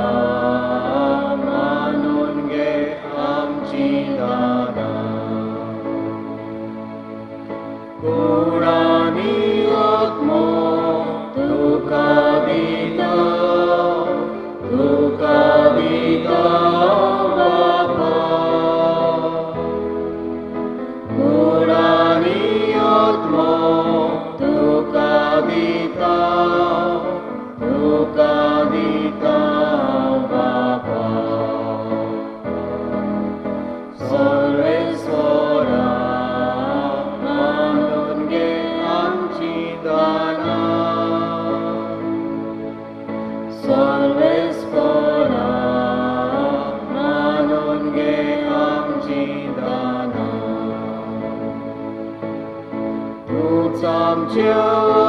मानून घे आमची दानां. कुडानी आत्मो तुका दिता, तुका दिता बापा. कुडानी आत्मो तुका दिता, तुका दिता बापा. सर्वेस्वरा मानून घे आमची दानां. सर्वेस्वरा मानून घे आमची दानां. तूंच आमच्या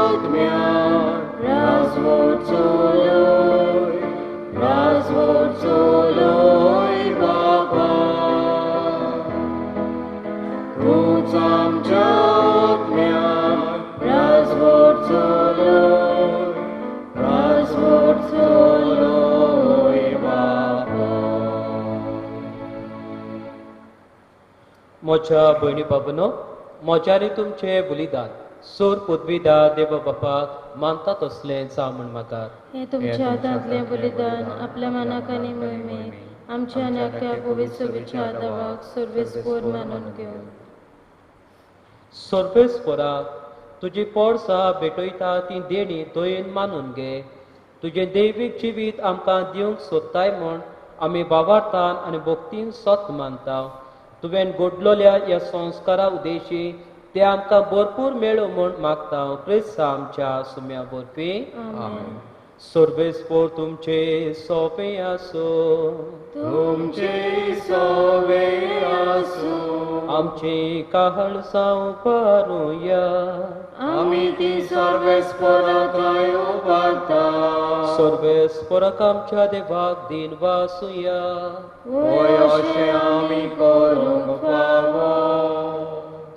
आत्म्याक राजवट चलय, राजवट चलय बापा. तूंच आमच्या आत्म्याक राजवट चलय, राजवट चलय बापा. म्हज्या भयणी बाबनो, म्हज्या आनी तुमचें बलिदान सोर पदवीदा देव बापाक मानता तसलें जावं म्हूण मागात. हें तुमच्या हातांतलें बलिदान आपल्या मनाक आनी मोहिमेक आमच्या आनी आख्या पवित्र सभेच्या आदावाक सर्वेस्पोर मानून घेवं. सर्वेस्पोरा, तुजी पोरसां भेटयता ती देणी दयेन मानून घे. तुजें दैवीक जिवीत आमकां दिवंक सोदताय म्हूण आमी बावार्थान आनी भक्तीन सत मानता. तुवें घडलोल्या ह्या संस्कारा उद्देशी ते आमकां भरपूर मेळूं म्हूण मागता, क्रिस्त आमच्या सुम्या वरवीं. आमेन. सर्वेस्पोर तुमचे सोंपें आसूं. तुमचे सोवे आसूं. आमची काळजां उबारुया. आमी ती सर्वेस्पोराकाय उबारता. सर्वेस्पोराक आमच्या देवाक दिन वासुया. होय, अशें आमी करूंक फावो.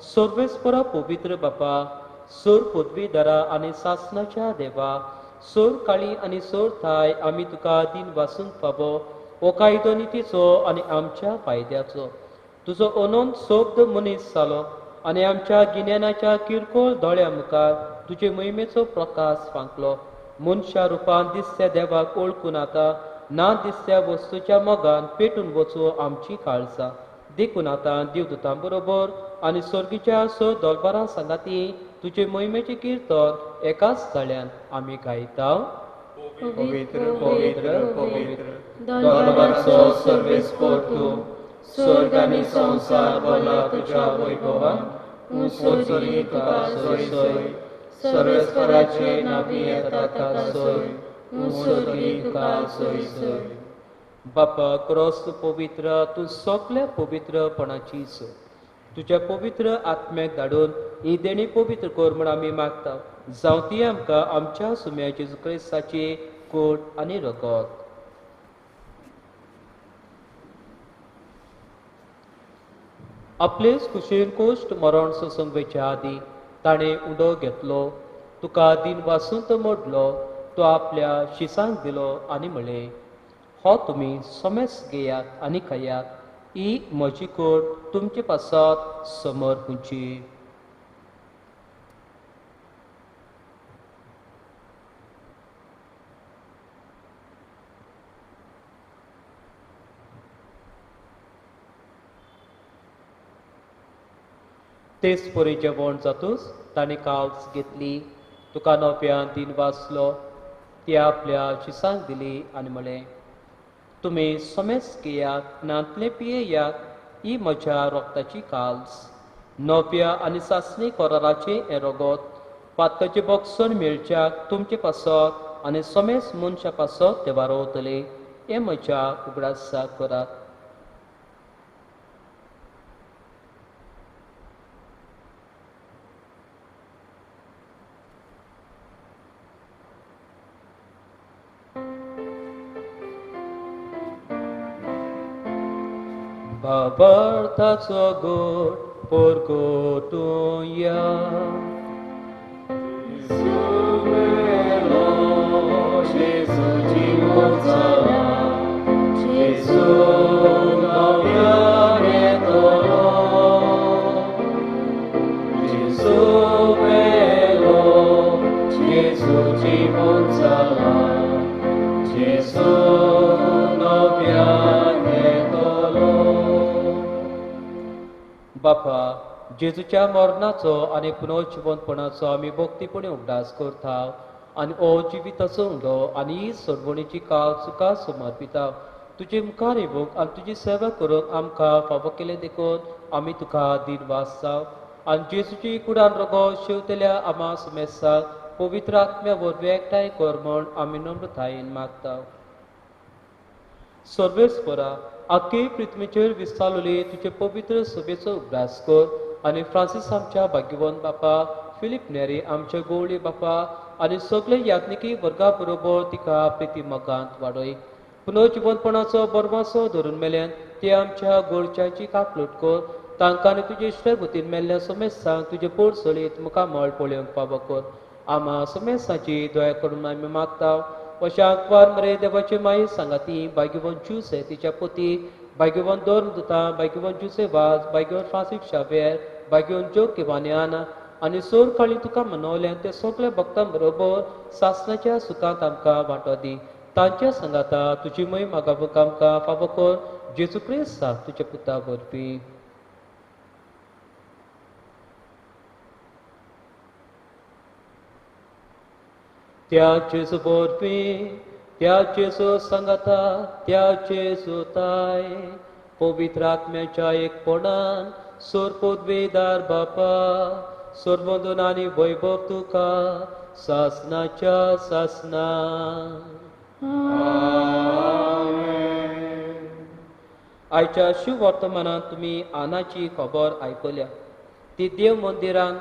सर्वेस्पोरा पवित्र बापा, सोर पदवीधरा आनी सासणाच्या देवा, सोर काळी आनी सोर थाय आमी तुका दिन वासूंक फावो हो कायदो नितीचो आनी आमच्या फायद्याचो. तुजो अनंत शब्द मनीस जालो आनी आमच्या गिन्यानाच्या किरकोळ दोळ्या मुखार तुजे मोहिमेचो प्रकाश फांकलो. मनशा रुपान दिसत्या देवाक वळखून आतां ना दिसत्या वस्तूच्या मोगान पेटून वचूं आमची काळजां. देखून आतां देवदूतां बरोबर आनी स्वर्गीच्या स दोलबारां सांगाती तुजे मोहिमेचें किर्तन एकाच जाळ्यान आमी गायता. पवित्र, पवित्र, पवित्र, दरबाराचो सर्वेस्पोर तूं, स्वर्ग आनी संवसार भरला तुज्या वैभवान. उत्सर्गी तुका सोय सोय, सर्वेस्पराचे नावी येता ताका सोय, उत्सर्गी तुका सोय सोय. बापा क्रॉस पवित्र, तूं सगल्या पवित्रपणाची सोय. तुज्या पवित्र आत्म्याक धाडून ही देणी पवित्र कर म्हूण आमी मागता. जावं ती आमकां आमच्या सुम्या जेजू क्रिस्ताची कोट आनी रगत. आपलेच कुशीन कोश्ट मरण सोसूंक वयच्या आदीं ताणें उडो घेतलो, तुका दिन वासून तो मोडलो, तो आपल्या शिसांक दिलो आनी म्हणलें, हो तुमी सोमेस घेयात आनी खायात. ही म्हजी कोट तुमचे पासत समर्पूची. तेच परी जेवण जातूच ताणें कावच घेतली, तुका नव्यान दिन वाचलो, ती आपल्या शिसांक दिली आनी म्हळें, तुमी समेस घेयात, नातले पियेयात, ही म्हज्या रोगताची काल्स, नव्या आनी सासणी कराराचें हें रोगत पातकाचें बक्षण मेळच्याक तुमचे पासत आनी समेस मनशा पासत तें वारोवतलें, हें म्हज्या उगडासाक करात. बाबर्थाचो गोड परगटुया. बापा, जेजूच्या मरणाचो आनी पुनर्जिवंतपणाचो आमी भक्तीपणी उगडास करता आनी ओ जिविताचो उंडो आनी ही सरवणीची काळ तुका समर्पिता. तुजे मुखार येवंक आनी तुजी सेवा करूंक आमकां फावो केलें देखून आमी तुका दिनवास जाव आनी जेजूची कुडान रोगो शेवतल्या आमा सुमेसाक पवित्र आत्म्या वरवीं एकठांय कर म्हूण आमी नम्रतायेन मागता. सर्वेस्परा, आख्खे पृथ्वीचेर विस्तारलेली तुजे पवित्र सभेचो उगडास कर आनी फ्रांसीस आमच्या भाग्यवंत बापा, फिलीप नेरी आमच्या गोवळी बापा आनी सगळे याज्ञिकी वर्गा बरोबर तिका प्रिती मोगांत वाडय. पुनर्जिवंतपणाचो बरवासो धरून मेल्यान ते आमच्या गोरच्याची काकलूट कर, तांकां आनी तुजे इश्टगतीन मेल्ल्या समेस्तांक तुजे पोट सळीत मुखामळ पळोवंक फावो कर. आमा समेस्तांची दया करून आमी मागता. अशा आंकवार मरे देवाची माई सांगाती भाग्यवंत ज्युसे तिच्या पोती, भाग्यवंत धर्मदूता, भाग्यवंत ज्युसे वाज, भाग्यवंत फ्रांसीस शावेर, भाग्यवंत ज्यो किवान्यान आनी सोर काळी तुका मनवल्यान ते सगल्या भक्तां बरोबर सासणाच्या सुखांत आमकां वांटो दी. तांच्या सांगाता तुजी मय मागावूंक आमकां फावो कर, जेजू क्रिस्ता तुज्या पुता वरवीं. त्या जेजू वरवीं, त्या जेजू सांगाता, त्या जेजू ताय पवित्र आत्म्याच्या एकपणान सोरपोदवेदार बापा, सर्वंदन आनी वैभव तुका सासनाच्या सासना. आयच्या शिववर्तमानांत तुमी आनाची खबर आयकल्या. ती देव मंदिरान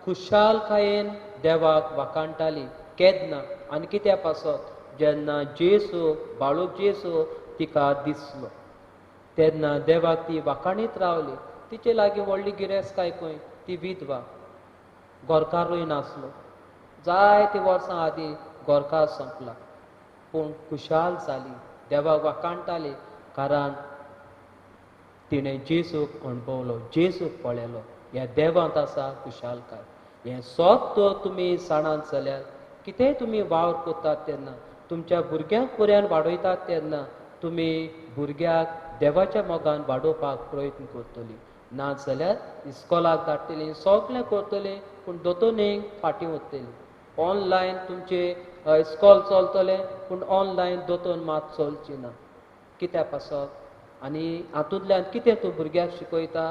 खुशालकायेन देवाक वाखाणटाली. केन्ना आनी कित्या पासत? जेन्ना जेसू बाळूक जेसू तिका दिसलो तेन्ना देवाक ती वाखाणीत रावली. तिचे लागीं व्हडली गिरेस्तकाय खंय, ती विधवा, गोरकारूय नासलो. जायते वर्सां आदीं गोरकार सोंपला, पूण खुशाल जाली, देवाक वाखाणटाली, कारण तिणें जेजूक अणभवलो, जेजूक पळयलो. ह्या देवांत आसा खुशालकाय. हें सत तुमी जाणात जाल्यार कितेंय तुमी वावर करतात तेन्ना, तुमच्या भुरग्यांक पर्यान वाडयतात तेन्ना तुमी भुरग्याक देवाच्या मोगान वाडोवपाक प्रयत्न करतली. ना जाल्यार इस्कॉलाक धाडटली, सगळें करतली, पूण दोतोनीक फाटीं उरतली. ऑनलायन तुमचें इस्कॉल चलतलें, पूण ऑनलायन दोतोन मात चलची ना. कित्या पासत? आनी हातूंतल्यान कितें तूं भुरग्याक शिकयता?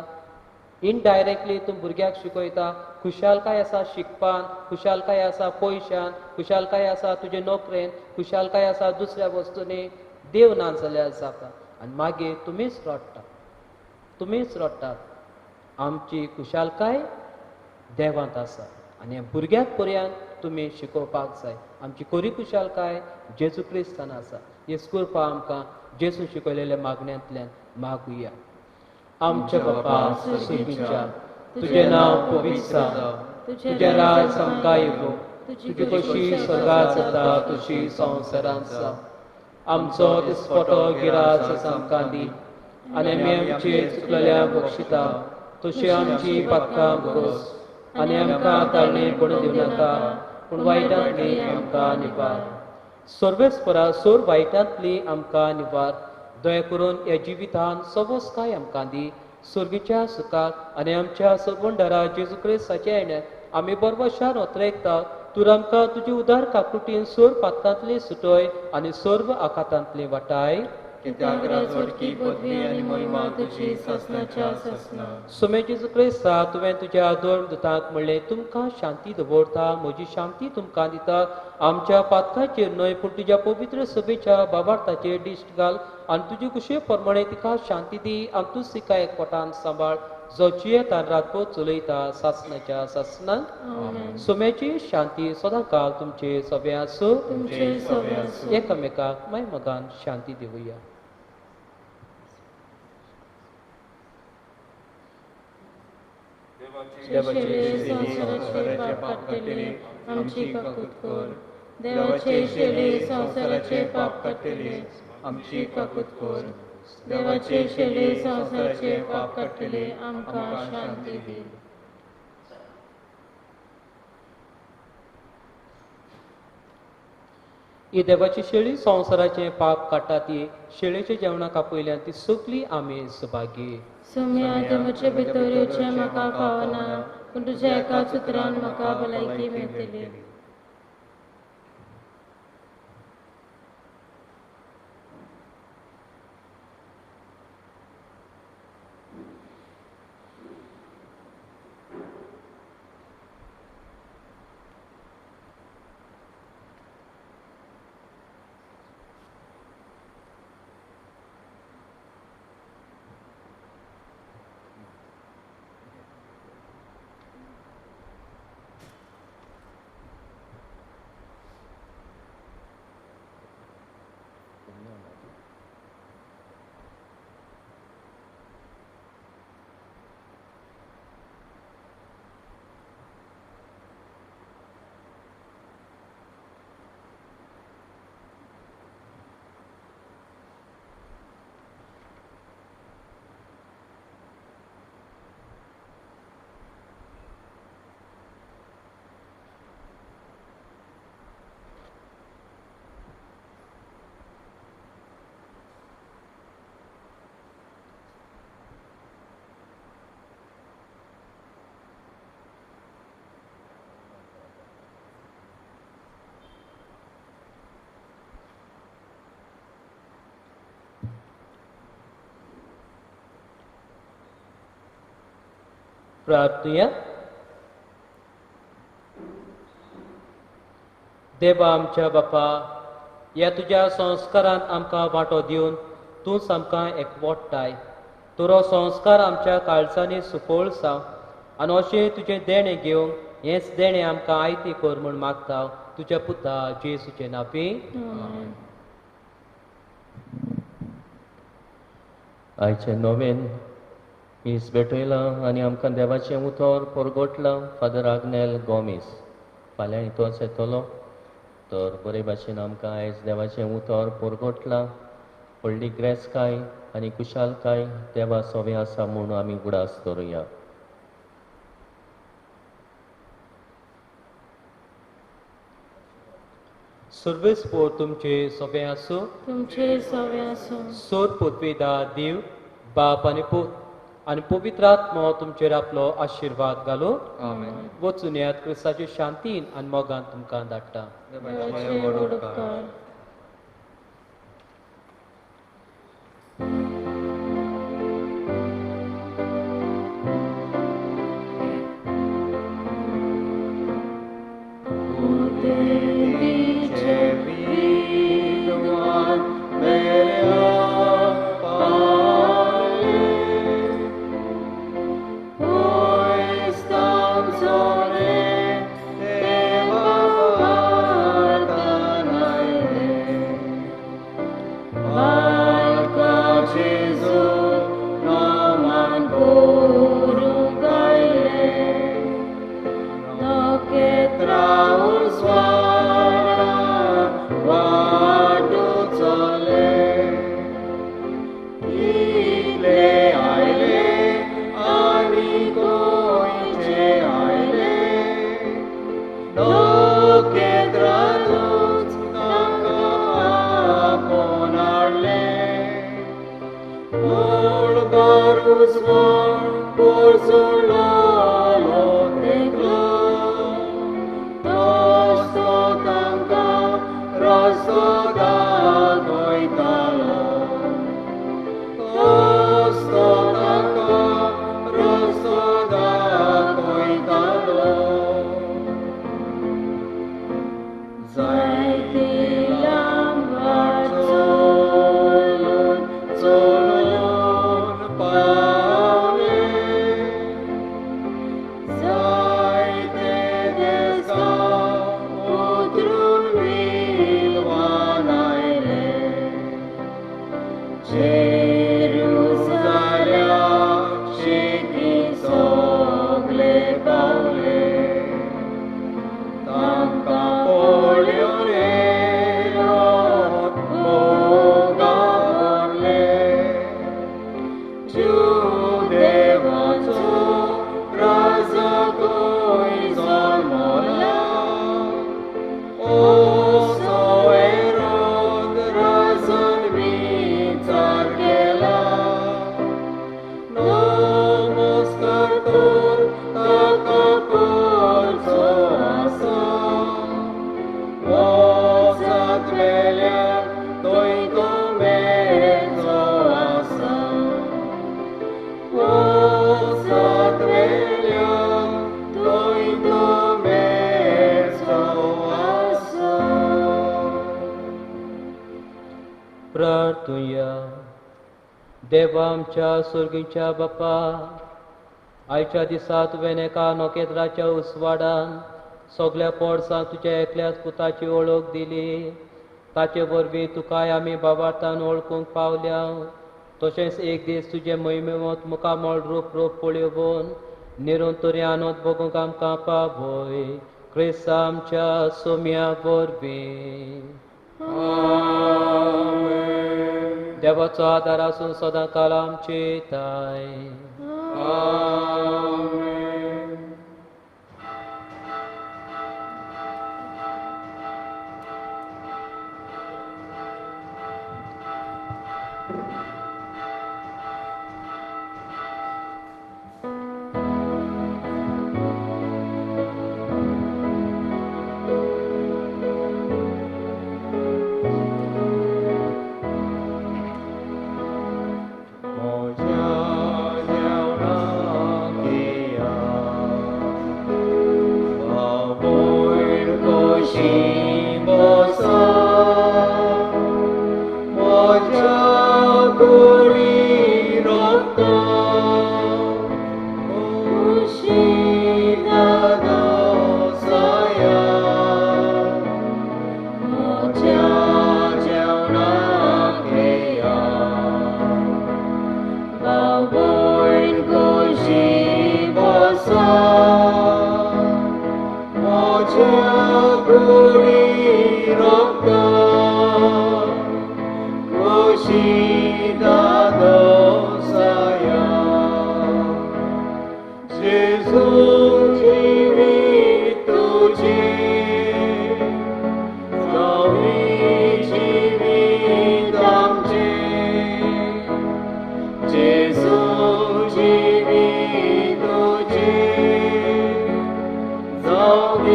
इनडायरेक्टली तूं भुरग्याक शिकयता खुशालकाय आसा शिकपान, खुशालकाय आसा पयशान, खुशालकाय आसा तुजे नोकरेन, खुशालकाय आसा दुसऱ्या वस्तूंनी. देव ना जाल्यार जाता आनी मागीर तुमीच रडटा, तुमीच रडटात. आमची खुशालकाय देवांत आसा आनी भुरग्याक पर्यंत तुमी शिकोवपाक जाय. आमची खरी खुशालकाय जेजू क्रिस्तान आसा. हेच करपा आमकां जेजू शिकयलेल्या मागण्यांतल्यान मागुया. आमच्या बापा सर्गीच्या, तुजें नांव पवित्र जावं, तुजें राज आमकां येवं, तुजी कशी स्वर्गात जाता तशी संवसारांत जावं. आमचो दिसपटो गिरास आमकां दी आनी आमी आमचे चुकलेल्या बक्षिता तशी आमची पातकां भोगोस आनी आमकां ताळणे पडून दिवं नाका पूण वायटांतली आमकां निवार. सर्वेस्परा सोर वायटांतली आमकां निवार. दया करून ह्या जिवितान सवस्काय आमकां दी सुर्गीच्या सुखाक आनी आमच्या सरवंडरा जेजू क्रिस्ताच्या येण्याक आमी बरवशान ओतरेकता. तूं आमकां तुजी उदार काकुटीन सोर पातकांतली सुटय आनी सर्व आखातांतली वाटाय. कित्याक राजवटकी पदवी आनी महिमा तुजी सासणाच्या सासणा. सुमे जेजू क्रिस्ता तुवें तुज्या दोन दुतांक म्हणलें तुमकां शांती दवरता म्हजी शांती तुमकां दिता. आमच्या पातकाचेर न्हय पूण तुज्या पवित्र सभेच्या बाबार्थाचेर दिश्ट घाल आनी तुजे कुशे प्रमाणे तिका शांती दी आनी तूं तिका एकवटान सांबाळ जो जियेता रातभर चलयता सासणाच्या सासणाक. सुम्याची शांती सदांकाळ तुमचे सगळे आसूं. तुमचे सगळे आसूं. एकामेकाक माय मोगान शांती दिवया. देवाचे संवसाराचे पाप काडटले आमची काकूत कर. देवाचे शेले संवसाराचे पाप काडटले आमची काकूत कर. देवाचे शेले संवसाराचे पाप काडटले आमकां शांती दी. ही देवाची शेळी संवसाराचें पाप काडटा ती शेळीच्या जेवणाक आपयल्यान ती सगळी आमी सभागी. सोम्या तूं म्हजे भितर येवचें म्हाका फावना पूण तुज्या एकाच उतरान म्हाका भलायकी मेळटली. प्रार्थुया. देवा आमच्या बापा ह्या तुज्या संस्कारान आमकां वांटो दिवन तूंच आमकां एकवटाय. तुरो संस्कार आमच्या काळजांनी सुफळ जावं आनी अशें तुजें देणें घेवंक हेंच देणें आमकां आयतें कर म्हूण मागता तुज्या पुता जेजूचें नांवी. आयचें नवेन मीस भेटयलां आनी आमकां देवाचें उतर परगटलां फादर आग्नेल गोमीस. फाल्यां इतोच येतलो तर बरे भाशेन आमकां आयज देवाचें उतर परगटलां. व्हडली ग्रेसकाय आनी कुशालकाय देवा सोवे आसा म्हूण आमी उगडास दवरुया. सर्वेस्पोर तुमचे सोवे आसूं. तुमचे सगळे आसूं. सोर पुतवेदा देव बाप आनी पूत आनी पवित्र आत्मो तुमचेर आपलो आशिर्वाद घालू. वचून येयात क्रिस्ताचे शांतीन आनी मोगान तुमकां धाडटा. देवाचे व्हड उपकार. Te va कोसळलो एकलो तसो तांकां रस्तो दाखयतालो तसो तांकां रस्तो दाखयतालो जायते लांब वाट चलून चलून पावले जायते देसां उतरून विद्वान आयले जेरुजाल्या शेकी सगले पावले तांकां पळोवन हेरोद भोव घाबरले जुदेवाचो राजा खंय जल्मला असो हेरोद राजान विचार केला नमस्कार कर ताका करचो आसा वचात वेल्यान थंय तो मेळचो आसा वचात वेल्यान थंय तो मेळचो आसा. प्रार्थुया. देवा आमच्या सुर्गीच्या बापा, आयच्या दिसा तुवें एका नखेत्राच्या उजवाडान सगल्या पोरसांक तुज्या एकल्याच पुताची वळख दिली. ताचे वरवीं तुकाय आमी बाबार्थान वळखूंक पावल्या. तशेंच एक दीस तुजें महिमेवंत मुखामळ रूप रूप पळोवन निरंतरी आनंद भोगूंक आमकां पावय, क्रिस्त आमच्या सोम्या वरवीं. देवाचो आदार आसून सदां काल आमचे ताय. म्हज्या जेवणाक येया, बाबूय कशी बसा, म्हज्या कुडी रोखता, खुशी दादोसाया. म्हज्या जेवणाक येया, बाबूय कशी बसा, म्हज्या कुडी रोखता, खुशी दादोसाया. जेजू जिवीत तुजें, जावं जिवीत आमचें. जेजू जिवीत तुजें, जावं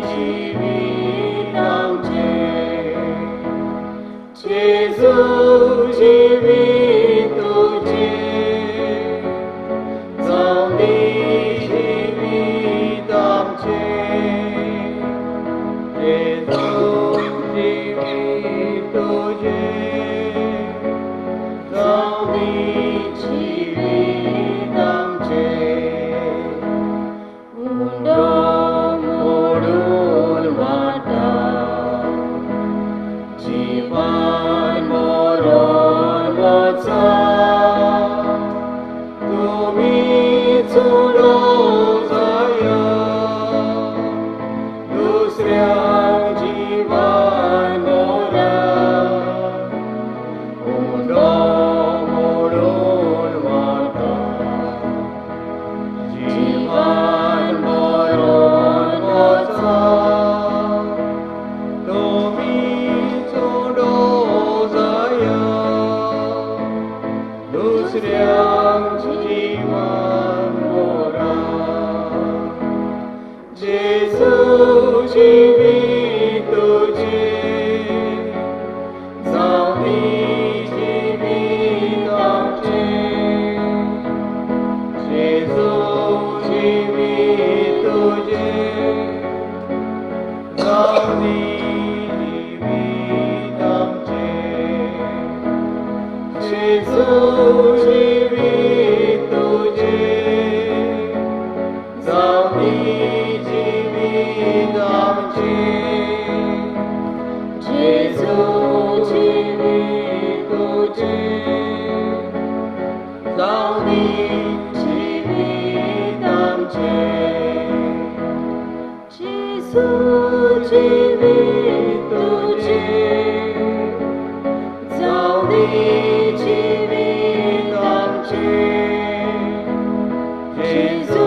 जिवीत आमचें. जेजू जिवीत तुजें, जावं जिवीत जिवीत तुजें, जावं जिवीत आमचें. जेजू जिवीत तुजें, जावं जिवीत आमचें. जेजू जिवीत तुजें, जावं जिवीत आमचें. जेजू जिवीत तुजें, जावं जिवीत आमचें. जेजू जिवीत तुजें, जावं जिवीत आमचें. जेजू